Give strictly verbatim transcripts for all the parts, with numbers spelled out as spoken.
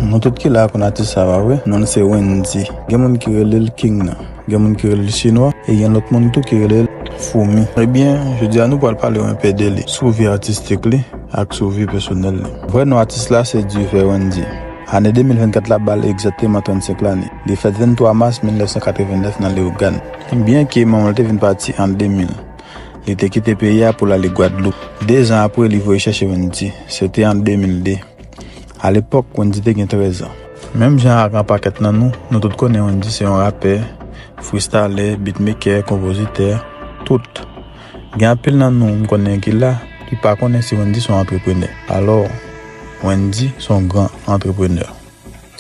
Nou tout ki la konn atis sa, pa vre? Non l se Wendy. Gen moun ki rele l King nan. Gen moun ki rele l Chinwa. E gen lòt moun tou ki rele l Foumi. Ebyen, jodi a nou pral pale w enpe de li, sou vi atistik li ak sou vi pèsonèl li. Vrè non atis la se Divè Wendy. Ane de mil vennkat la ba l egzakteman trannsenk lane. Li fèt venntwa mas mil nèf san katrevennèf nan Leyogàn. Byenke manman l te vin pati an de mil, li te kite peyi a pou l ale Gwadloup. Dezan apre, li voye chèche Wendy. Se te an de mil de. Alepòk, Wendy te gen trèz an. Menm jan ak yon pakèt nan nou, nou tout konnen Wendy se yon rapè, freestylè, beatmaker, konpozitè, tout. Gen anpil nan nou m konnen ki la, ki pa konnen si Wendy se yon antreprenè. Alò, Wendy se yon gran antreprenè.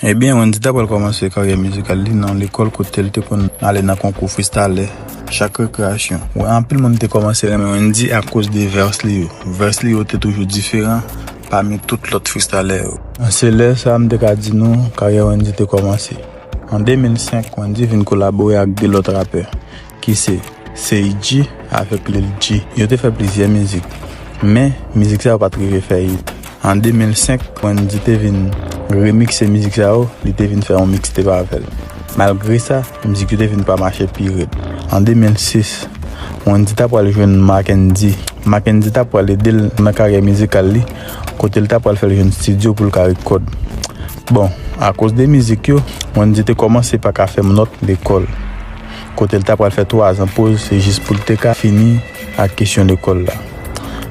Ebyen, Wendy ta pral kòmanse karyè mizikal li nan lekòl kote l te konn ale nan konkou freestylè chak rekreyasyon. Wè, anpil moun te kòmanse renmen Wendy akoz de vès li yo. Vès li yo te toujou diferan pami tout lòt freestylè yo. Se lè sa a m te ka di nou karyè Wendy te kòmanse. An de mil senk, Wendy vin kolabore ak de lòt rapè, ki se Seiji avèk Lil G. Yo te fè plizyè mizik, men mizik sa yo pa t rive fè hit. An de mil senk, Wendy te vin remikse mizik sa yo, li te vin fè yon mixtape avè l. Malgre sa, mizik yo te vin pa mache pi rèd. An de mil sis, Wendy ta pral jwenn Mackendy. Mackendy ta pral ede l nan karyè mizikal li, kote l ta pral fè l jwenn estidyo pou l ka rekòd. Bon, akoz de mizik yo, Wendy te kòmanse pa ka fè nòt lekòl. Kote l ta pral fè twazan poz, se jis pou l te ka fini ak kesyon lekòl la.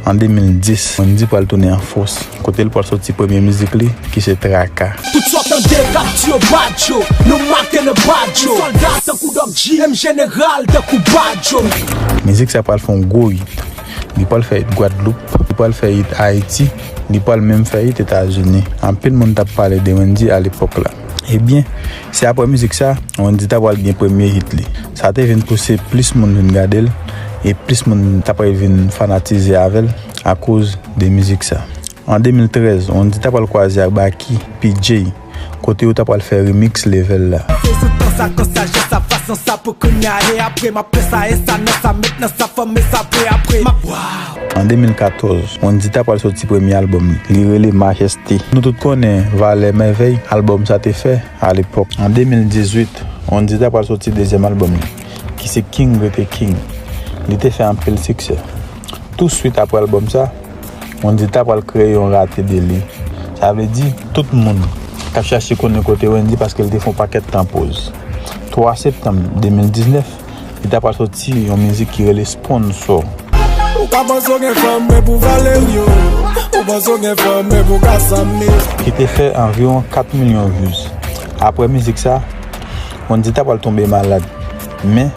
An de mil dis, Wendy pral tounen an fòs, kote l pral soti premye mizik li, ki se Traka. Tout sa w tande k ap di yo badjo, nou make nan badjo. Sòlda tankou Doc G, menm jeneral tankou Badjo. Mizik sa pral fè yon gwo hit. Li pral fè hit Gwadloup, li pral fè hit Ayiti, li pral menm fè hit Etazini. Anpil moun t ap pale de Wendy alepòk la. Ebyen, se apre mizik sa, Wendy ta pral gen premye hit li. Sa te vin pouse plis moun vin gade l, e plis moun ta pral vin fanatize avè l akoz de mizik sa. An de mil trèz, Wendy ta pral kwaze ak Baky, P J, kote yo ta pral fè remix Level la. Se sou tan sa, kan sajès sa, fason sa pou kounye a, e apre m ap fè sa, e sa nan sa, met nan sa, fòme sa, apre, apre, m ap, waw. An de mil katòz, Wendy ta pral soti premye albòm li. Li rele Majesté. Nou tout konnen valè mèvèy albòm sa te fè alepòk. An de mil dizuit, Wendy ta pral soti dezyèm albòm li, ki se King Rete King. Li te fè anpil siksè. Touswit apre albòm sa, Wendy ta pral kreye yon rate de li. Sa vle di, tout moun t ap chache konnen kote Wendy paske l te fè yon pakèt tan poz. Twa septanm de mil diznèf, li ta pral soti yon mizik ki rele Sponsor. Ou ka panse w gen fanm, men pou Valerio. Ou panse w gen fanm, men pou Kasami. Ki te fè anviwon kat milyon views. Apre mizik sa, Wendy ta pral tonbe malad. Men,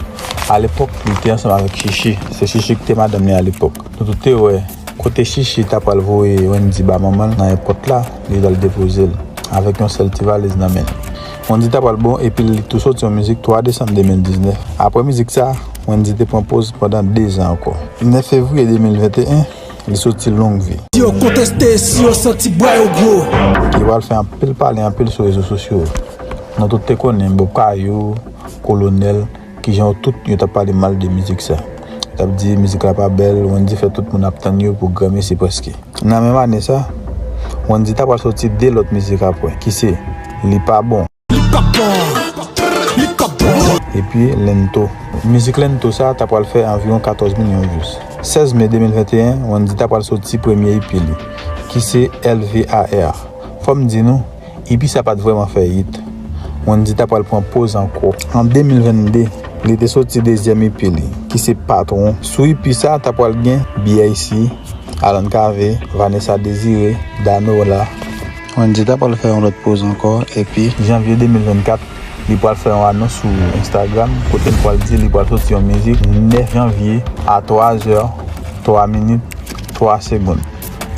alepòk, li te ansanm avèk Chichi. Se Chichi ki te madanm li alepòk. Nou tout te wè, kote Chichi ta pral voye Wendy ba manman l nan èpòt la, li t al depoze l, avèk yon sèl ti valiz nan men l. Wendy ta pral bon, epi li tou soti yon mizik twa desanm de mil diznèf. Apre mizik sa, Wendy te pran poz pandan dezan ankò. Nèf fevriye de mil venteyen, li soti Longue Vie. Si yo konteste, si yo santi bwa yo gwo. Ki pral fè anpil pale, anpil sou rezo sosyo. Nou tout te konnen Bob Kayou, Kolonèl, kijan yo tout yo t ap pale mal de mizik sa. Yo t ap di mizik la pa bèl, Wendy fè tout moun ap tann yo pou granmesi prèske. Nan menm ane sa, Wendy ta pral soti de lòt mizik apre, ki se Li Pa Bon. Li pa bon. Li pa bon. Epi Lento. Mizik Lento sa ta pral fè anviwon katòz milyon views. Sèz me de mil venteyen, Wendy ta pral soti premye E P li, ki se L V A R. Fò m di nou, E P sa pa t vrèman fè hit. Wendy ta pral pran poz ankò. An de mil vennde, li te soti dezyèm E P li, ki se Patwon. Sou E P sa, ta pral gen B I C, Alan Cavé, Vanessa Désiré, Danola. Wendy ta pral fè yon lòt poz ankò, epi janvye de mil vennkat, li pral fè yon anons sou Instagram, kote l pral di li pral soti yon mizik nèf janvye a twa zè, twa minit, twa segonn.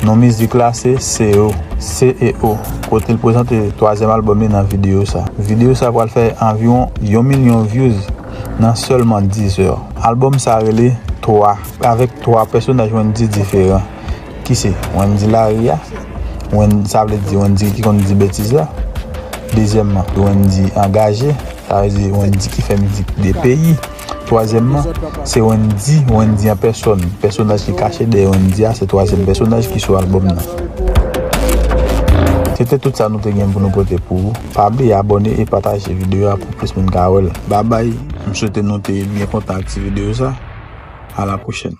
Non mizik la se C E O, C E O, kote l prezante twazyèm albòm li nan videyo sa. Videyo sa pral fè anviwon yon milyon views nan sèlman diz è. Albòm sa rele Twa, avèk twa pèsonaj Wendy diferan, ki se Wendy lari a, Wen-, sa vle di Wendy ki konn di betiz la. Dezyèmman, Wendy angaje, sa vle di Wendy ki fè mizik de peyi. Twazyèmman, se Wendy, Wendy an pèsòn. Pèsonaj ki kache dèyè Wendy a, se twazyèm pèsonaj ki sou albòm nan. Se te tout sa nou te gen pou nou pote pou ou. Pa bliye abòne e pataje videyo a pou plis moun ka wè l. Babay, m swete nou te byen kontan ak ti videyo sa. A la pwochèn.